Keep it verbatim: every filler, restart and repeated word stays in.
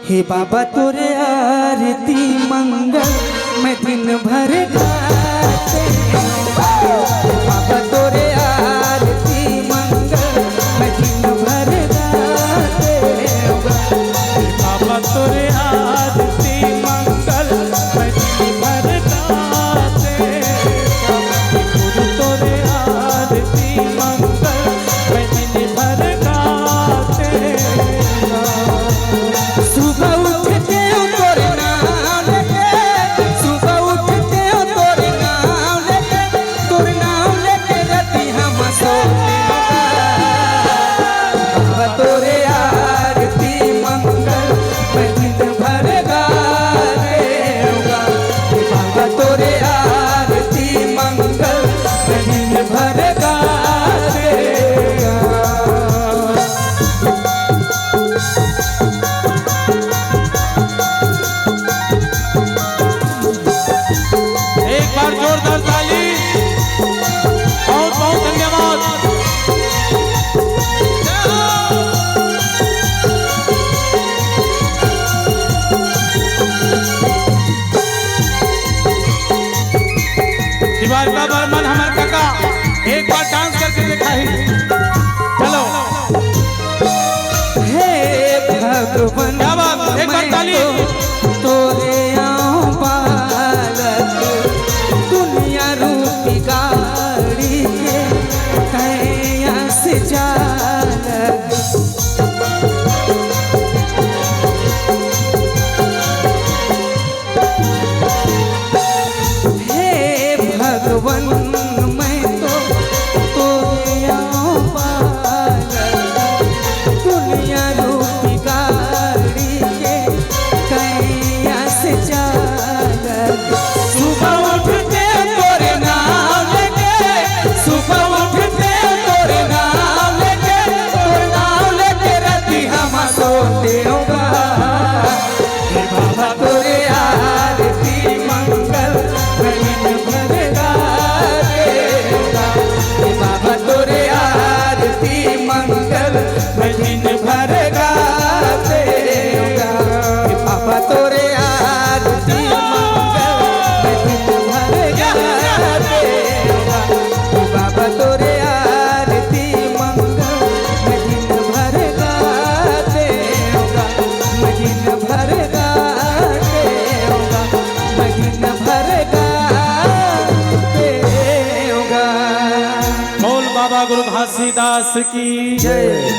हे बाबा तोरे आरती मंगल मैं दिन भर गाते रहूँगा। हे बाबा तोरे आरती मंगल मैं दिन भर गाते रहूँगा। हे बाबा तोरे आरती मंगल मैं दिन भर गाते रहूँगा। हे गुरु तोरे आरती मंगल मैं दिन भर गाते रहूँगा। सुबह उठते हो तोरे नाम लेके, सुबह उठते हो तोरे नाम लेके, तोरे नाम लेके रतिया में सोते हो। बाबा तोरे आरती मंगल मैं दिन भर गाते रहूँगा। बाबा तोरे आरती मंगल मैं दिन भर गाते रहूँगा। एक बार जोरदार ताली। बहुत बहुत धन्यवाद। तिवारी बर्मन हमार काका, एक बार डांस करके दिखाई। चलो। हे भगवान, क्या बात, एक बार ताली। तो तोरे आँव बालक, दुनिया रूपी गाड़ी के कैया से चालक। हे भगवान, मैं तो तोरे आँव बालक, दुनिया रूपी गाड़ी के कैया से चालक। सुबह उठते तोरे नाम लेके, सुबह उठते तोरे नाम लेके, तोरे नाम लेके रतिया में सोते होगा। हे बाबा तोरे आरती मंगल मैं दिन भर गाते रहूँगा। हे बाबा तोरे आरती मंगल मैं दिन भर गाते रहूँगा। हे बाबा तोरे आरती मंगल मैं दिन भर गाते रहूँगा। हे बाबा तोरे आरती मंगल मैं दिन भर गाते रहूँगा। मैं दिन भर गाते रहूँगा। मैं दिन भर गाते रहूँगा। बोल बाबा गुरु घासीदास की जय।